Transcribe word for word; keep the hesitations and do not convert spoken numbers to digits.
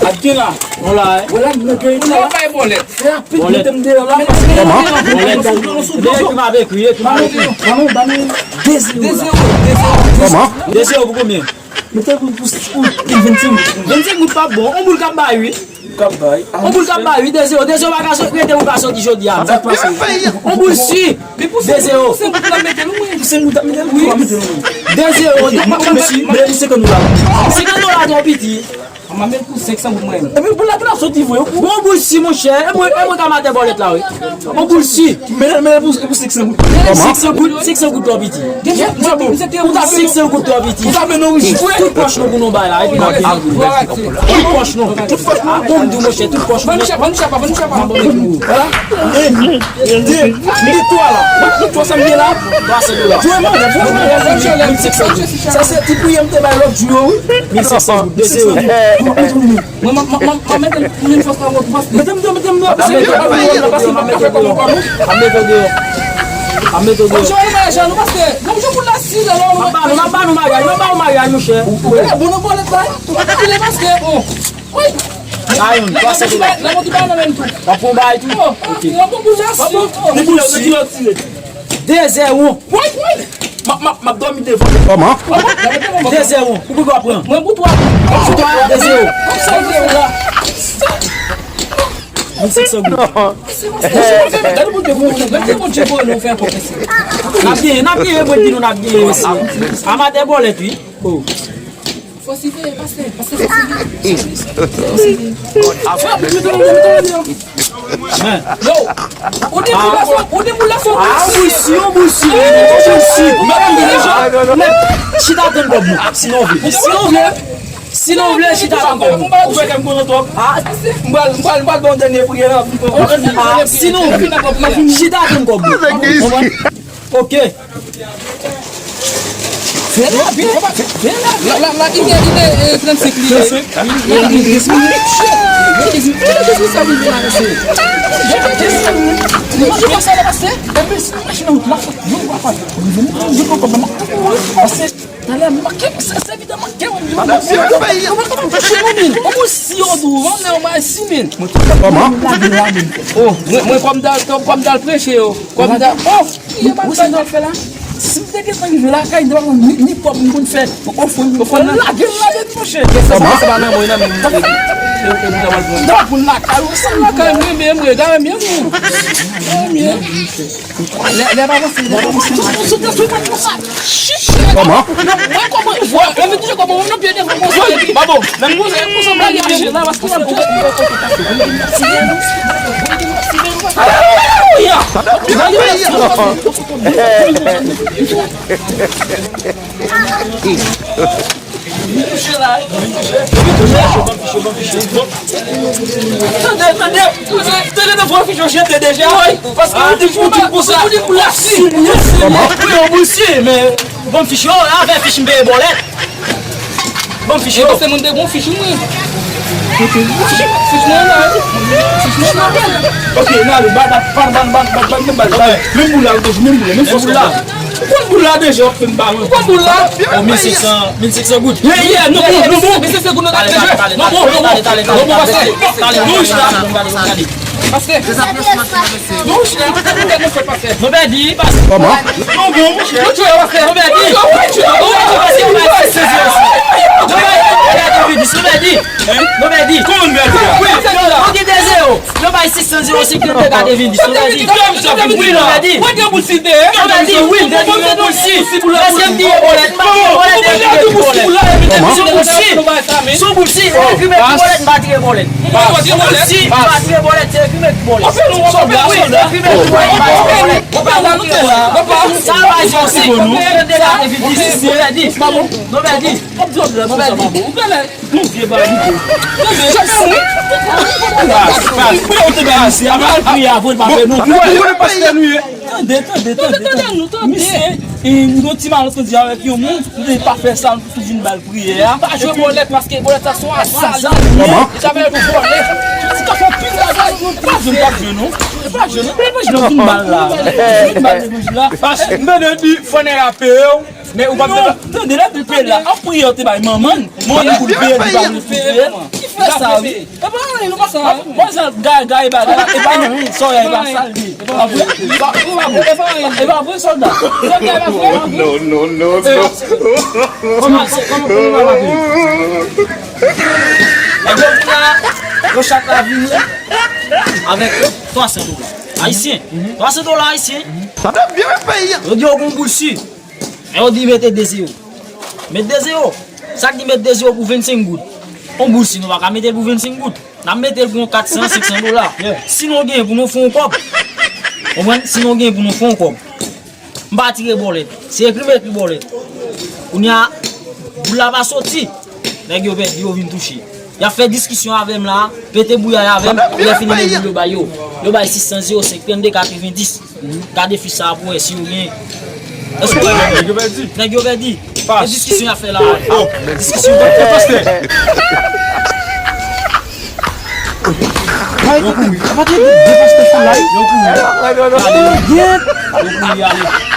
Ap gen la. Voilà, hein. Voilà, nou gen la. Bay bòlèt. Fè rapid, mete m deyò la. Kòman? Bòlèt. Ekri m ap ekri, ekri m ap ekri. Maman, maman, ba nou de zewo la. De zewo, de zewo. Kòman? De zewo pou konbyen? Mete pou, pou, pou vennsenk goud. Vennsenk goud pa bon. On boul k ap bay, wi. K ap bay. On boul k ap bay, wi, de zewo. De zewo pa ka sot, rete ou ka soti jodi a. Sa k pase? On boul si. De zewo. Pou senk goud la mete l, wi. Pou senk goud la mete l, wi. De zewo. On boul si. Mete pou senkant dola. Senkant dola twò piti. Mwen menm pou senk san goud mwen. Epi pou la trap soti vre. Bon boul si monchè. E mwen, e mwen ka mate bòlèt la wi. Bon boul si. Men men pou pou senk san goud. Senk san goud, senk san goud twò piti. Ou ta senk san goud twò piti. Ou ta fè nou richi vre. Tout pòch nou pou nou bay la. Epi nou ap vin. Tout pòch nou. Tout pòch nou. Bon di monchè, tout pòch nou. Vann chapa, vann chapa, vann chapa. Voilà. Mil twa la. Mil twa sa m gen la. Twa san dola. Jwe manje, jwe manje. Mil senk san. Sa se ti priyè m te bay lòt jou yo wi. Mil senk san goud. De zewo. Mwen, mwen, mwen, mwen, mwen mete m, mwen fòs la wòt, paske. Mete m deyò, mete m deyò. Paske mwen pa vle wòt la, paske mwen pa fè kòman pa nou. A mete w deyò. A mete w deyò. Jòl majan nou, paske, donk, jòl pou la si la, la, nou. M ap ba nou, m ap ba nou maryaj, m ap ba nou maryaj, monchè. Ou, ou, bon, nou bòlèt la. Ou pa ka vile paske, bon. Wi. Sa youn, twa san dola. Nan mwen ki pa nan menm tou. W ap pran bagay tou? Oh, ok. Mwen bon pou la si. Li pou si. De zewo. Woy, woy. M ap, m ap, m ap dòmi devan. Kòman? De zewo. Ou pou pran? Mwen pou twa. Pou twa, de zewo. Mil senk san goud. Gade Bondye pou nou, gade Bondye pou nou fè ankò, mesye. N ap genyen, n ap genyen, mwen di nou n ap genyen, mesye. Amatè bòlèt, wi. Oh. Fò siveye, pastè, pastè, fò siveye. Fò siveye. Yo, ou di moun la fò, ou di moun la fò. Ah, ou si, ou si, ou si. Chita tann kòb nou. Si nou vle. Si nou vle. Si nou vle, chita tann kòb nou. Ou fè kè m kontan twòp. Ah. M pral, m pral, m pral ba w dènye priyè la. Ah, si nou vle. Chita tann kòb nou. Konprann? Ok. Vin la, vin la, vin la. La, la, la, li gen, li gen, eh, trannsenk li ye. Trannsenk? Li gen dis minit. Shit. Li gen dis minit. Li gen dis minit, sa vin la, mesye. Li gen dis minit, sa pase. Epi, si nou mache nan wout la, nou va pa rive. Nou, nou, nou, nou, nou, pase. Talè, manke, se, se evidan, manke, ou, ou, ou, ou, ou, ou, ou, ou, si yo dou, vann, ou bay sis mil. Kòman? Oh, mwen, mwen, kòm dal, kòm, kòm dal preche yo. Kòm dal, oh, ou, ou, sa nou ap fè la? Si m te gentan rive lakay, m te pa konn ni, ni kòb m konn fè ofrann, ofrann lage l ladan, monchè. Kòman? Sa pa nan mwen, nan men m. M te pa konn lakay, ou sa lakay, mwen, men, mwen, gade, mwen, mwen. Lè, lè pa panse, lè pa panse. Kòman? Mwen kòman, mwen, mwen, mwen, mwen, mwen, mwen, babo, menm konsa, konsa, mwen, mwen, mwen, mwen, mwen, Tande, tande, tande, tande, tande, fò fiche jete deja, wi. Paske ou di pou, di pou sa. Ou di pou la si. Kòman? Wi, ou bousi, men bon fiche, avè fiche m peye bòlèt. Bon fiche. E se moun te bon fiche, mwen. Fiche, fiche mwen la, wi. Fiche mwen la. Ok, nan, ban, ban, ban, ban, ban, ban, ban, ban. Menm boul la, menm boul la, menm fòs la. Ou konn boul la deja, w ap fè m ba mwen. Ou konn boul la? Oh, mil senk san, mil senk san goud. Yeah, yeah, nou bon, nou bon. Mil senk san goud, nou ta deja. Nou bon, nou bon. Nou bon, pastè. Nou bon, pastè. Nou bon, pastè. Pastè. Nou bon, pastè. Nou pèdi, pastè. Kòman? Nou bon, monchè. Nou tchwe, pastè. Nou pèdi. Nou pèdi, pastè. Nou pèdi. Nou pèdi. Kòman nou pèdi la? Wi, nou gen de zewo. Yo bay sis san zewo senk, yo te gade vin di. Yo te di, yo te di, wi, yo te di. Mwen te boul si te. Yo te di, wi, yo te di, yo boul si. Èske m di yo bòlèt? M pa di yo bòlèt, yo te di bòlèt. Kòman? Sou boul si. Sou boul si. Ekri m ekri bòlèt, m pa tire bòlèt. Sou boul si, m pa tire bòlèt, se ekri m ekri bòlèt. Sòlda, sòlda. Ekri m ekri bòlèt, m pa tire bòlèt. Sa bay zò senk. Yo te gade vin di. Yo te di. Yo te di. Nou vye baribou. Tande, tande, tande, tande. Misye, e, nou ti malantandi avèk yon moun, nou te pa fè sa, nou te vin ba l priyè a. Pa jwe bòlèt, paske bòlèt sa se yon asasinen. Kòman? Li ta fè nou vòlè. Ti ka fè pil bagay, nou pa jwe, pa jwe, non. E pa jwe, non. E pa jwe, non. Vin ba l la. Vin ba l la. Paske m tande di, fò nèg la peye w. Men ou pa tande lè bil peye la, an priyè te bay manman, manman pou l peye, li pa vle fè. Ki fè sa, wi. E pa anyen, nou pa sa. Bon, jan gay, gay bagay, e pa anyen, sa e pa sa, li. E pa vre? E pa vre, sòlda? Sòlda, e pa vre? Non, non, non, non. Kòman, kòman, kòman, kòman? Nèg yo vin la, yo chak la vini avèk twa san dola ayisyen. Twa san dola ayisyen. Sa te byen fè peyi a. Yo di yo gon boul si. Yo di mete de zewo. Met de zewo. Sa k di met de zewo pou vennsenk goud. On boul si nou pa ka mete l pou vennsenk goud. N ap mete l pou yon kat san, senk san dola. Si nou gen pou nou fè yon kòb. Konprann? Si nou gen pou nou fè yon kòb. M pa tire bòlèt. Se ekri m ekri bòlèt. Kounye a, boul la pa soti. Nèg yo pèdi, yo vin touche. Y ap fè diskisyon avè m la, pete bouyay avè m, lè fini men boul yo bay yo. Yo bay sis san zewo senk trannde katrevendis. Gade fich sa a pou wè si yo gen. Èske w wè? Nèg yo pèdi. Nèg yo pèdi. Pas. E diskisyon y ap fè la. Oh, diskisyon. Pastè. Yo kouri. Yo kouri. Yo kouri. Yo kouri ale.